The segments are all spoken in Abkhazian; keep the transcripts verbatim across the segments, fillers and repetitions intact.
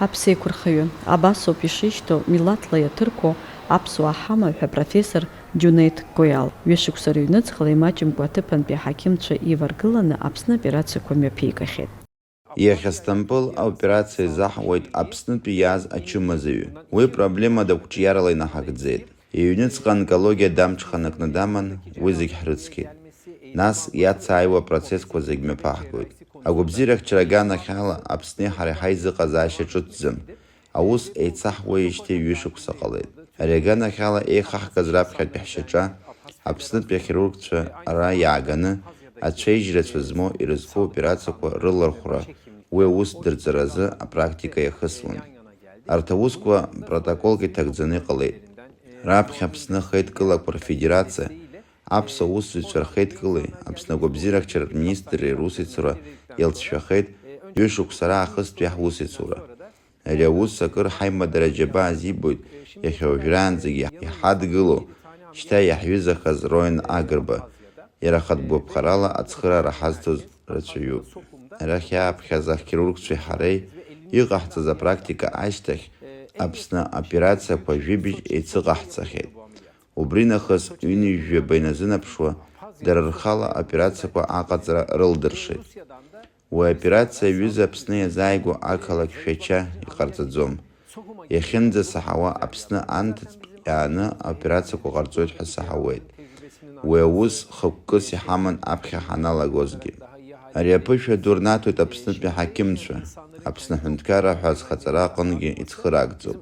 Аԥсеиқәырхаҩы, абасоуп ишишьҭоу, милаҭла иаҭырқәоу аԥсуаа ҳамаҩ ҳәа профессор Џьунеҭ Коиал, ҩышықәса рыҩныҵҟала имаҷымкәа аҭыԥантәи аҳақьымцәа иваргыланы Аԥсны аоперациақәа мҩаԥигахьеит. Иахьа Стамбыл аоперациа изаҳуеит Аԥснытәи иааз ачымазаҩы. Уи проблемада қәҿиарала инаҳагӡеит. Иҩныҵҟа онкологиа дамҽханакны даман, уи зегь ҳрыцқьеит. Нас иацааиуа апроцессқәа зегь мҩаԥаҳгоит. Агәабзиарахьчара аганахьала Аԥсни ҳареи ҳаизыҟазаашьа ҿыцӡам. Аус еицаҳуеижьҭеи ҩышықәса ҟалеит. Ари аганахьала еихаҳгаз раԥхьатәи ҳшьаҿа Аԥснытәи ахирургцәа ара иааганы ацәеижьрацәа змоу ирызку операциақәа рылархәра, уи аус дырҵаразы апрактика иахысуан. Арҭ аусқәа протоколк иҭагӡаны иҟалеит. Раԥхьа Аԥсны ахеидкылақәа рфедерациа, аԥсуа усзуҩцәа рхеидкылеи Аԥсны агәабзиарахьчаратә министри русеицура иалҵшәахеит ҩышықәса раахыстәи ҳусеицура. Ари аус акыр ҳаимадара аџьабаа азибоит иахьа уажәраанӡагьы иҳадгылоу, шьҭа иаҳҩызахаз Роен Агрба, иара ахатә гәаԥхарала ацхыраара ҳазҭоз рацәаҩуп. Арахь иааԥхьаз ахирургцәеи ҳареи иҟаҳҵаз апрактика ашьҭахь Аԥсны аоперациақәа жәибжь еицыҟаҳҵахьеит. Убри нахыс ҩынҩажәаба иназынаԥшуа, дара рхала аоперациақәа аҟаҵара рылдыршеит. Уи аоперациа аҩыза Аԥсны иазааигәоу ақалақь Шәача иҟарҵаӡом. Иахьынӡасаҳауа Аԥсны анҭыҵтә иааны аоперациақәа ҟарҵоит ҳәа саҳауеит. Уи аус хықәкыс иҳаман аԥхьа ҳаналагозгьы. Ари аԥышәа ду рнаҭоит Аԥснытәи аҳақьымцәа, Аԥсны аҳәынҭқарра ҳәа азхаҵара аҟынгьы ицхыраагӡоуп.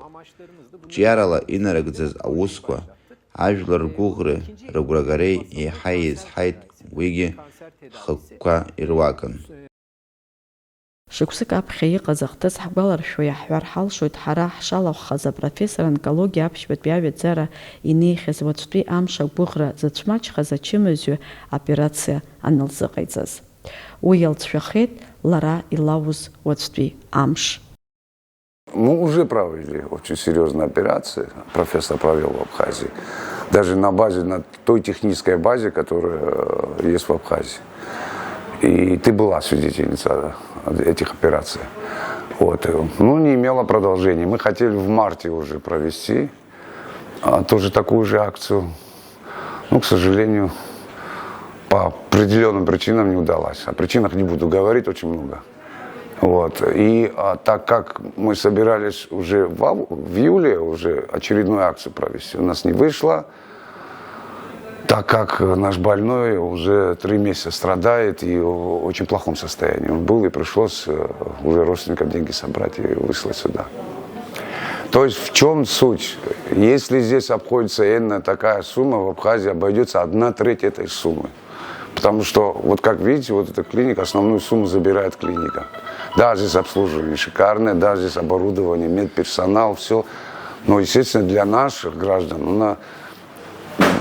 Қәҿиарала инарыгӡаз аусқәа, ажәлар ргәыӷреи рыгәрагареи еиҳа еизҳаит, уигьы ҳхықәкқәа ируакын. Шықәсык аԥхьа иҟаз ахҭыс ҳгәаларшәо иаҳҳәар ҳалшоит ҳара ҳшалахәхаз апрофессор онкологиа аԥшьбатәи аҩаӡара инеихьаз уаҵәтәи амш агәыӷра зыцәмаҷхаз ачымазаҩ аоперациа анылзыҟаиҵаз. Уи иалҵшәахеит лара илауз уаҵәтәи амш. Мы уже провели очень серьезные операции, профессор провел в Абхазии. Даже на базе, на той технической базе, которая э, есть в Абхазии. И ты была свидетельница этих операций. Вот. Ну, не имела продолжения. Мы хотели в марте уже провести а, тоже такую же акцию. Ну, к сожалению, по определенным причинам не удалась. О причинах не буду говорить, очень много. Вот. И а, так как мы собирались уже в, ав- в июле уже очередную акцию провести, у нас не вышло, так как наш больной уже три месяца страдает и в очень плохом состоянии он был, и пришлось э, уже родственникам деньги собрать и выслать сюда. То есть в чем суть? Если здесь обходится энная такая сумма, в Абхазии обойдется одна треть этой суммы. Потому что, вот как видите, вот эта клиника, основную сумму забирает клиника. Да, здесь обслуживание шикарное, да, здесь оборудование, медперсонал, все. Но, естественно, для наших граждан она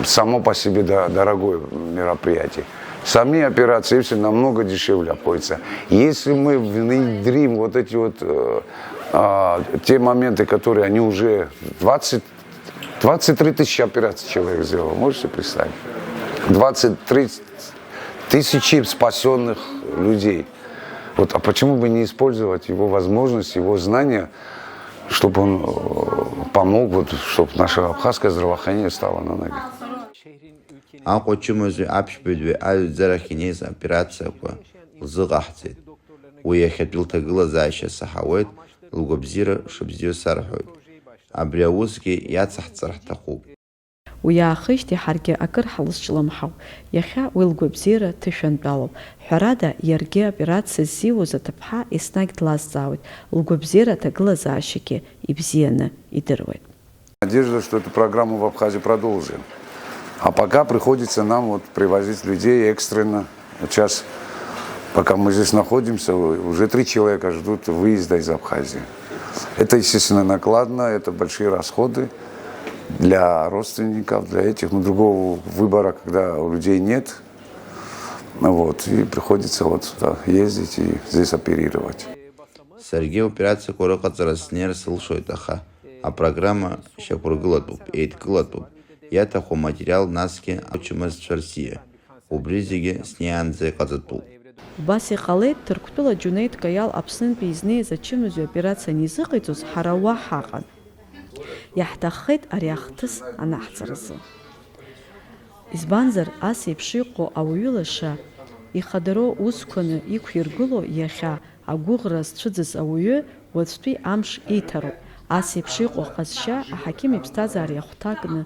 само по себе до- дорогое мероприятие. Сами операции все намного дешевле обходятся. Если мы внедрим вот эти вот э, а, те моменты, которые они уже двадцать, двадцать три тысячи операций человек сделал, можете представить? Двадцать три тысячи спасенных людей. Вот, а почему бы не использовать его возможность, его знания, чтобы он э, помог, вот, чтобы наше абхазское здравоохранение стало на ноги? Аҟәа ачымазаҩ аԥшьбатәи аҩаӡарахь инеиз аоперациақәа лзыҟаҳҵеит. Уи иахьатәи лҭагылазаашьа саҳауеит, лгәабзиара шыбзиоу сарҳәоит. Абри аусгьы иацаҳҵар ҳҭахуп. Уи аахижьҭеи ҳаргьы акыр ҳалызҿлымҳауп. Иахьа уи лгәабзиара ҭышәантәалоуп. Ҳәарада, иаргьы аоперациа ззиуз аҭыԥҳа еснагь длазҵаауеит, лгәабзиара аҭагылазаашьагьы ибзианы идыруеит. Надежда, что эту программу в Абхазии продолжим. А пока приходится нам вот привозить людей экстренно. Вот сейчас, пока мы здесь находимся, уже три человека ждут выезда из Абхазии. Это, естественно, накладно, это большие расходы для родственников, для этих. Но другого выбора, когда у людей нет, вот, и приходится вот сюда ездить и здесь оперировать. Саргьы аоперациақәа рыҟаҵара снеир сылшоит, аха апрограмма шьақәыргылатәуп, еидкылатәуп, иаҭаху аматериал, насгьы ачымазцәа рсиа, убри зегьы снеиаанӡа иҟаҵатәуп. Убас иҟалеит, Ҭырқәтәыла Џьунеид Каиал Аԥснынтәи изнеиз ачымазаҩ операциа анизыҟаиҵоз ҳара уа ҳаҟан. Иаҳҭаххеит ари ахҭыс анаҳҵаразы. Избанзар, ас еиԥш иҟоу ауаҩы лаша, ихадароу усқәаны иқәиргыло иахьа агәыӷра зцәыӡыз ауаҩы уаҵәтәи амш иҭароуп. Ас еиԥш иҟоу аҟазшьа аҳақьым иԥсҭазаара иахәҭакны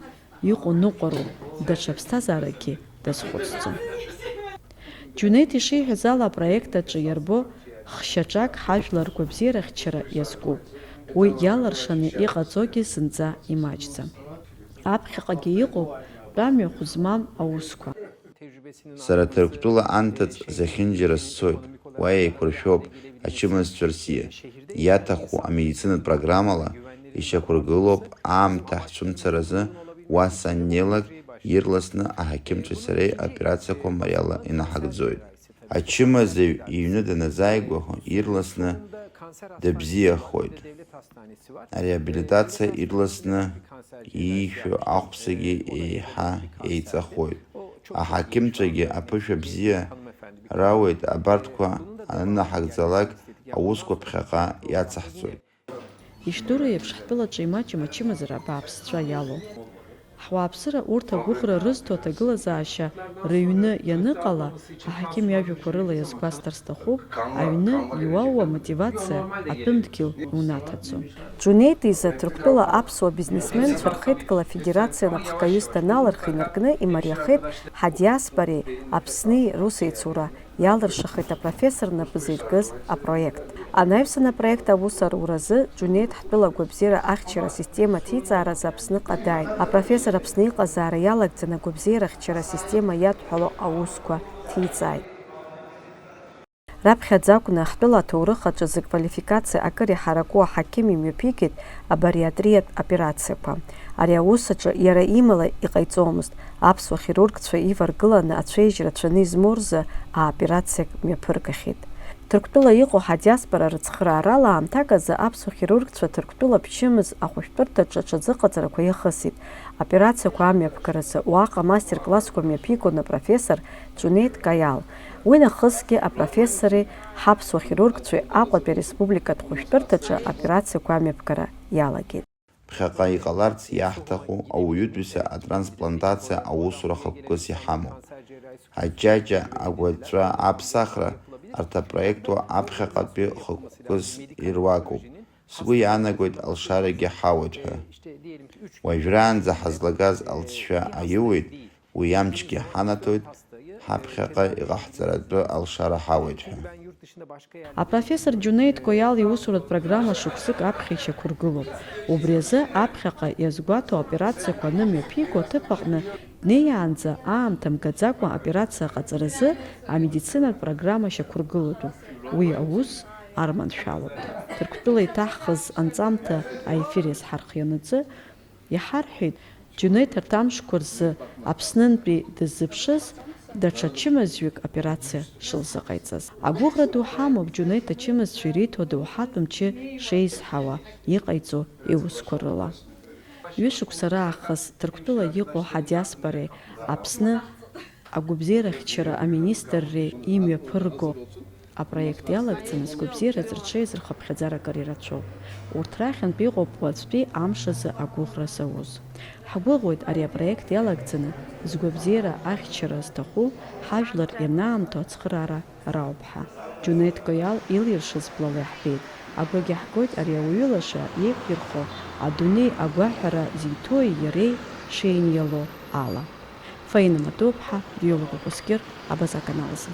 иҟоу ныҟәароуп, даҽа ԥсҭазааракгьы дазхәыцӡом. Џьунеҭ ишиҳәаз ала, апроект аҿы иарбоу хшьаҿак ҳажәлар ргәабзиарахьчара иазкуп. Уи иалыршаны иҟаҵогьы зынӡа имаҷӡам. Аԥхьаҟагьы иҟоуп тәамҩахә змам аусқәа. Сара Ҭырқәтәыла анҭыҵ зехьынџьара сцоит, уа еиқәыршәоуп ачымазцәа рсиа. Иаҭаху амедицинатә программала ишьақәыргылоуп аамҭа ҳцәымцаразы, уа саннеилак, ирласны аҳақьымцәеи сареи аоперациақәа мариала инаҳагӡоит. Ачымазаҩ иҩны даназааигәаха, ирласны дыбзиахоит. Ареабилитациа ирласны иишәо ахәԥсагьы еиҳа еиҵахоит. Аҳақьымцәагьы аԥышәа бзиа рауеит, абарҭқәа анынаҳагӡалак, аусқәа ԥхьаҟа иацаҳҵоит. Ишәдыру еиԥш, ҳтәылаҿы имаҷым ачымазара абааԥсцәа иалоу. Ҳуааԥсыра урҭ агәыӷра рызҭо аҭагылазаашьа рыҩны ианыҟала, аҳақьым иажәақәа рыла иазгәасҭар сҭахуп, аҩны иуаууа амотивациа атәым дгьыл иунаҭаӡом. Џьунеид изы Ҭырқәтәыла аԥсуа бизнесменцәа рхеидкыла афедерациа напхгаҩыс даналырх инаркны имариахеит ҳадиаспореи Аԥсни русеицура. Иалыршахеит апрофессор напы зиркыз апроект. Анаҩсан апроект аус аруразы Џьунеид ҳтәыла агәабзиара ахьчара асистема ҭиҵааразы Аԥсныҟа дааит. Апрофессор Аԥсны иҟазаара иалагӡаны агәабзиара ахьчара асистема иадҳәало аусқәа ҭиҵааит. Раԥхьаӡа акәны ҳтәыла аҭоурых аҿы зквалификациа акыр иҳараку аҳақьым имҩаԥигеит абариатриатә операциақәа. Ари аус аҿы иара имала иҟаиҵомызт, аԥсуа хирургцәа иваргыланы ацәеижь рацәаны измоу рзы аоперациак мҩаԥыргахьеит. Ҭырқәтәыла иҟоу ҳадиаспора рыцхыраарала аамҭак азы аԥсуа хирургцәа Ҭырқәтәыла ԥшьымз ахәышәтәырҭаҿы аҽазыҟаҵарақәа иахысит. Аоперациақәа амҩаԥгаразы уаҟа мастер-классқәа мҩаԥигон апрофессор Џьунеид Каиал. Уи нахысгьы апрофессори ҳаԥсуа хирургцәеи Аҟәатәи ареспубликатә хәышәтәырҭаҿы аоперациақәа амҩаԥгара иалагеит. Ԥхьаҟа иҟаларц иаҳҭаху ауаҩытәыҩса атрансплантациа аусура хықәкыс иҳамоуп. Аҷаҷа, агәаҵәа, аԥсахра, арҭ апроектқәа аԥхьаҟатәи хықәкыс ируакуп. Сгәы иаанагоит алшарагьы ҳауеит ҳәа. Уажәраанӡа ҳазлагаз алҵшәа аиуеит, уи амчгьы ҳанаҭоит, ҳаԥхьаҟа иҟаҳҵаратәы алшара ҳауеит ҳәа. Апрофессор Џьунеид Коиал иусуратә программа шықәсык аԥхьа ишьақәыргылоуп. Убри азы аԥхьаҟа иазгәаҭоу аоперациақәа анымҩаԥиго аҭыԥ аҟны днеиаанӡа аамҭа мгаӡакәа аоперациа аҟаҵаразы амедицинатә программа шьақәыргылатәуп. Уи аус арманшәалоуп. Ҭырқәтәыла иҭаҳхыз анҵамҭа аефир иазҳархианаҵы, иҳарҳәеит, Џьунеҭ арҭ амшқәа рзы Аԥснынтәи дыззыԥшыз даҽа чымазаҩык аоперациа шылзыҟаиҵаз. Агәыӷра ду ҳамоуп Џьунеҭ ачымазцәа ириҭо адоуҳатә мчы шеизҳауа иҟаиҵо иусқәа рыла. Ҩышықәса раахыс Ҭырқәтәыла иҟоу ҳадиаспореи Аԥсны агәабзиарахьчара аминистрреи имҩаԥырго апроект иалагӡаны згәабзиараз рҽеизырхыԥхьаӡарак ар ирацәоуп. Урҭ рахьынтә иҟоуп уаҵәтәи амш азы агәыӷра зауз. Ҳгәыӷуеит ари апроект иалагӡаны згәабзиара ахьчара зҭаху ҳажәлар ианаамҭоу ацхыраара рауп ҳәа. Џьунеҭ Коиал илиршаз блала иаҳбеит. Агәагьы ҳгоит ари ауаҩы лаша иеиқәирхо адунеи агәаҳәара зиҭои иареи шеиниало ала. Фаина Матуԥҳа, Рио Лукакускир, Абаза аканалазы.